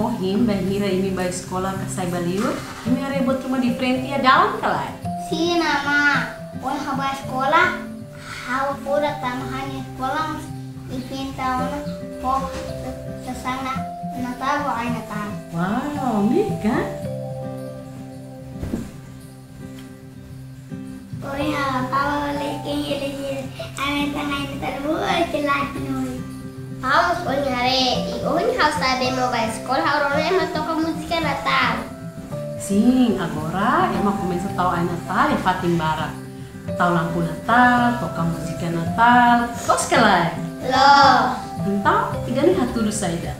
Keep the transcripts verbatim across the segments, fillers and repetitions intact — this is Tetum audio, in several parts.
Ohin bainhira imi bá eskola ka sai ba liur, imi haree buat ruma diferente iha dalan ka lae? Sin, Amá. Ohin ha'u bá eskola, ha'u furak tama ha'u-nia eskola, mós enfeita ona fó sasán Natál ho ai-Natál. Wow, mika? Ohin ha'u, ha'u leken ele ele. Ai-Natál, ai-Natál, buat ke lak noi. Ha'u mós ohin haree, i ohin ha'u sai bee mak bá eskola, ha'u rona ema toka múzika Natál. Sin, agora ema komesa tau ai-Natál iha fatin barak. Tau lampu Natál, toka múzika Natál. Loos ka lae? Loos. Entaun, ida-ne'e hatudu saida?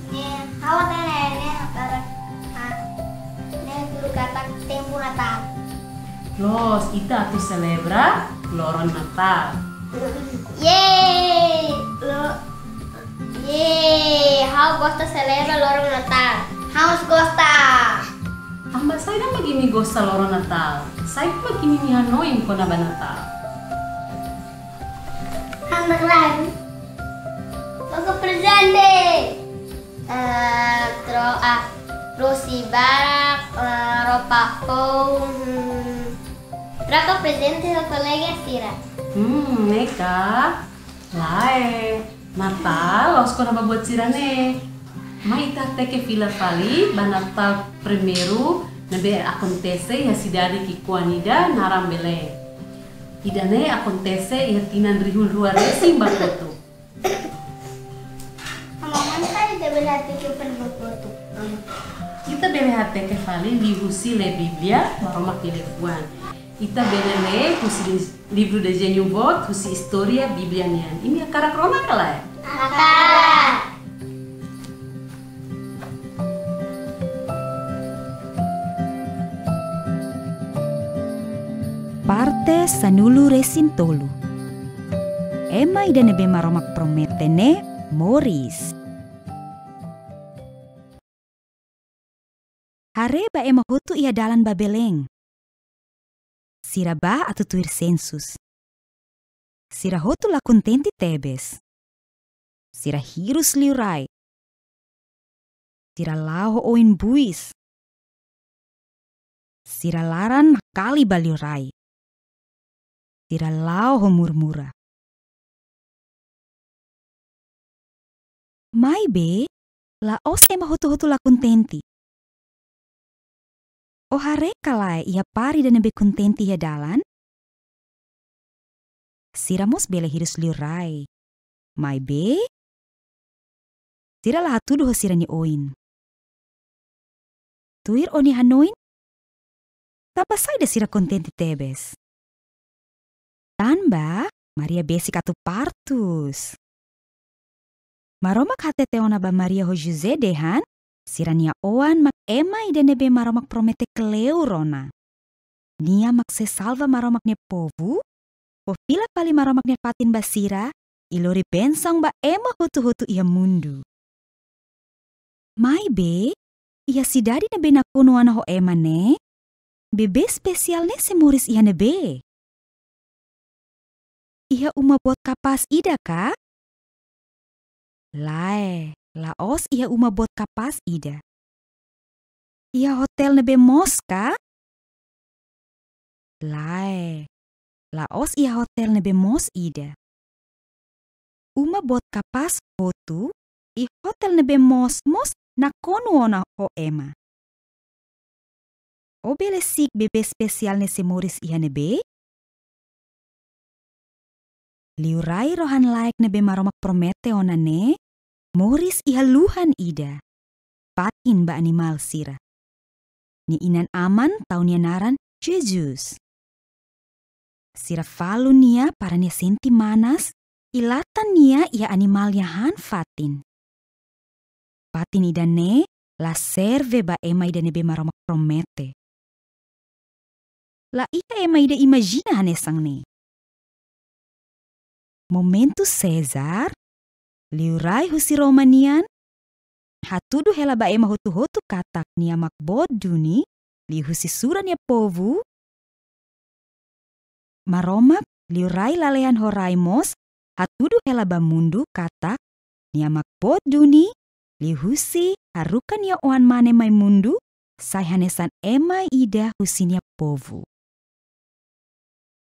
Ne'e, ha'u hatene ne'e hakarak, ah, ne'e hatudu katak tempu Natál. Loos, ita atu selebra loron Natál. Yeay! Lo-, yeay! Ha'u gosta selebra loron Natál. Ha'u mós gosta. Tanba saida mak imi gosta loron Natál? Saida mak imi-nia hanoin kona-ba Natál? Ha'u-nia hanoin, troka prezente. Eh, tro-, ah, rosi barak, eh, roupa foun, hmm. Troka prezente ho kolega sira. Hmm, ne'e ka? Lae, Natál la'ós kona-ba buat sira-ne'e. Mai ita hateke fila fali ba Natál primeiru ne'ebé akontese iha sidade ki'ikoan ida naran Belém. Ida-ne'e akontese iha tinan rihun rua resin ba kotuk. Amá, oinsá ita bele hateke fali ba kotuk, Amá? Ita bele hateke fali liuhusi lee Bíblia Maromak nia liafuan. Ita bele lee husi livru Dezeñu Boot husi istória Bíblia nian. Imi hakarak rona ka lae? Hakarak. Parte sanulu resin tolu. Ema ida ne'ebé Maromak promete ne'e moris. Haree ba ema hotu iha dalan ba Belém. Sira bá atu tuir sensus. Sira hotu la kontente tebes. Sira hirus liurai. Sira la'o ho oin-buis. Sira laran nakali ba liurai. Sira la'o ho murmura. Maibé, la'ós ema hotu-hotu la kontente. Ó haree ka lae iha pár ida ne'ebé kontente iha dalan? Sira mós bele hirus liurai. Maibé, sira la hatudu ho sira-nia oin. Tuir ó-nia hanoin, tanba saida sira kontente tebes? Tanba Maria besik atu partus. Maromak hatete ona ba Maria ho José dehan, sira-nia oan mak ema ida ne'ebé Maromak promete kleur ona. Nia mak sei salva Maromak nia povu, fó fila fali Maromak nia fatin ba sira, i lori bensaun ba ema hotu-hotu iha mundu. Maibé, iha sidade ne'ebé nakonu ona ho ema ne'e, bebé espesiál ne'e sei moris iha ne'ebé? Iha uma boot kapás ida ka? Lae, la'ós iha uma boot kapás ida. Iha otél ne'ebé moos ka? Lae, la'ós iha otél ne'ebé moos ida. Uma boot kapás hotu, i otél ne'ebé moos mós nakonu ona ho ema. Ó bele si'ik bebé espesiál ne'e sei moris iha ne'ebé? Liurai rohan-laek ne'ebé Maromak promete ona ne'e, moris iha luhan ida, fatin ba animál sira. Nia inan-aman tau nia naran Jesus. Sira falun nia para nia sente manas, i latan nia iha animál nia han fatin. Fatin ida-ne'e la serve ba ema ida ne'ebé Maromak promete. La iha ema ida imajina hanesan ne'e. Momentu César, liurai husi Roma nian, hatudu hela ba ema hotu-hotu katak nia mak boot duni, liuhusi sura nia povu, Maromak, liurai lalehan ho rai mós, hatudu hela ba mundu katak nia mak boot duni, Liuhusi haruka nia Oan-Mane mai mundu, sai hanesan ema ida husi nia povu.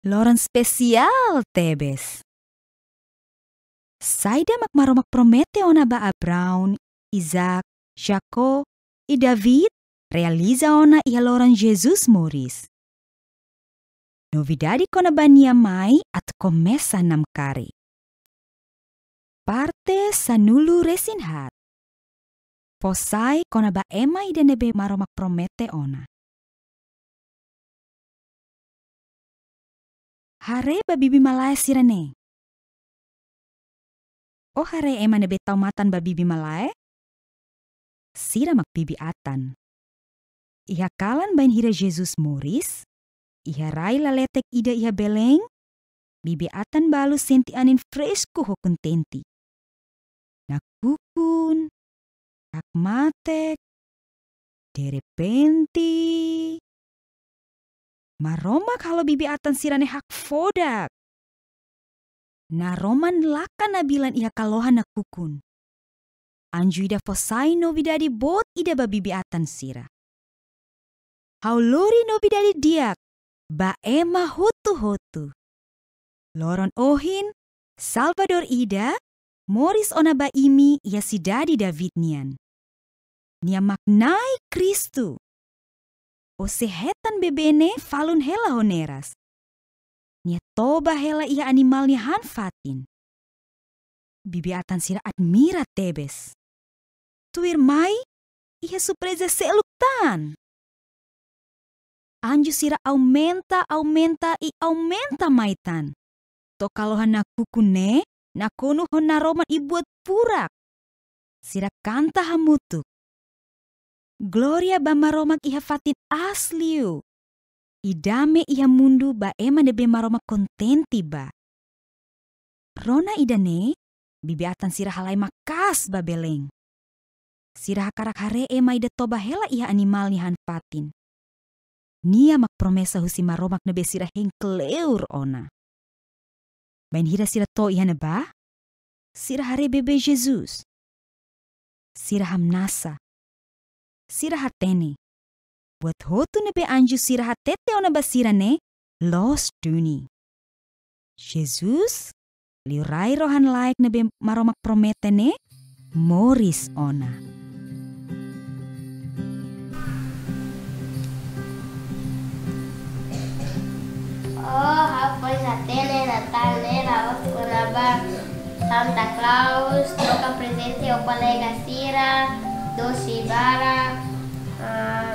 Loron espesiál tebes. Saida mak Maromak promete ona ba Abraão, Isaac, Jacó, i David, realiza ona iha loron Jesus moris. Novidade kona-ba nia mai atu komesa namkari. Parte sanulu-resin-haat. Fó sai kona-ba ema ida ne'ebé Maromak promete ona. Haree ba bibi-malae sira-ne'e. Ó haree ema ne'ebé tau matan ba bibi-malae? Sira mak bibi-atan. Iha kalan bainhira Jesus moris, iha rai laletek ida iha Belém, bibi-atan balu sente anin fresku ho kontente. Nakukun, hakmatek, derrepente, Maromak halo bibi-atan sira-ne'e hakfodak. Naroman lakan nabilan iha kalohan nakukun. Anju ida fó sai novidade boot ida ba bibi-atan sira. Ha'u lori novidade di'ak ba ema hotu-hotu. Loron ohin, Salvadór ida moris ona ba imi iha sidade David nian. Nia mak Na'i Kristu. Ó sei hetan bebé ne'e falun hela ho neras. Nia toba hela iha animál nia han-fatin. Bibi-atan sira admira tebes. Tuirmai, iha surpreza seluk tan. Anju sira aumenta, aumenta i aumenta mai tan. To'o kalohan nakukun ne'e nakonu ho naroman i buat furak. Sira kanta hamutuk. Glória ba Maromak iha fatin aas liu. I dame iha mundu ba ema ne'ebé Maromak kontente ba. Rona ida-ne'e, bibi-atan sira halai maka'as ba Belém. Sira hakarak haree ema ida toba hela iha animál nia han-fatin. Nia mak promesa husi Maromak ne'ebé sira hein kleur ona. Bainhira sira to'o iha ne'ebá, sira haree bebé Jesus. Sira hamnasa. Sira hatene. Buat hotu ne'ebé anju sira hatete ona ba sira ne'e loos duni. Jesus, Liurai rohan-laek ne'ebé Maromak promete ne'e, moris ona. Oh, ha'u foin hatene Natál ne'e la'ós kona-ba Santa Claus, troka prezente ho kolega sira, dosi barak, ah,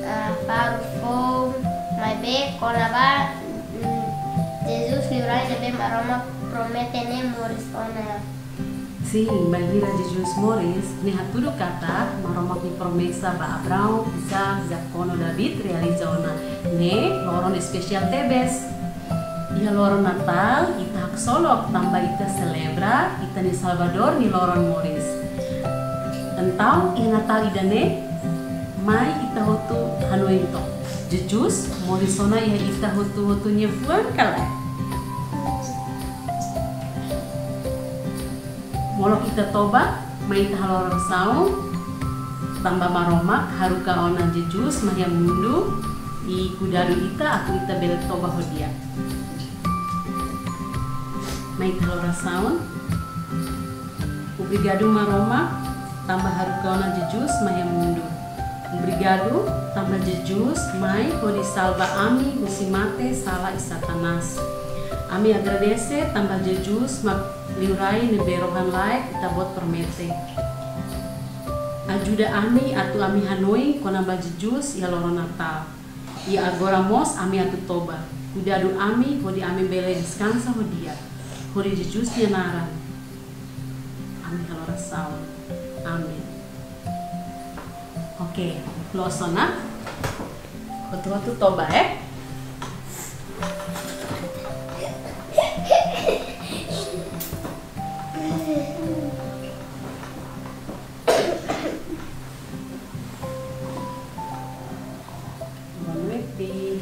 ah, faru foun, maibé kona-ba, mm, Jesus Liurai ne'ebé Maromak promete ne'e moris ona. Sin, bainhira Jesus moris, ne'e hatudu katak Maromak nia promesa ba Abraão, Isaac, Jacó no David realiza ona. Ne'e loron espesiál tebes. Iha loron Natál, ita haksolok tanba ita selebra ita-nia Salvadór nia loron moris. Entaun, iha Natál ida-ne'e, mai ita hotu hanoin took. Jesus moris ona iha ita hotu-hotu nia fuan ka lae? Molok ita toba, mai ita halo orasaun, tanba Maromak haruka ona Jesus mai iha mundu, i kuidadu ita atu ita bele toba ho di'ak. Mai ita halo orasaun. Obrigadu Maromak, tanba haruka ona Jesus mai iha mundu. Obrigadu, tanba Jesus mai hodi salva ami husi mate, sala i Satanás. Ami agradese, tanba Jesus mak Liurai ne'ebé rohan-laek Ita-Boot promete. Ajuda ami atu ami hanoin kona-ba Jesus iha loron Natál. I agora mós ami atu toba. Kuidadu ami, hodi ami bele deskansa ho di'ak. Hodi Jesus nia naran. Ami halo orasaun. Amen. Oke, loos ona. Hotu-hotu toba, eh. Boa noite.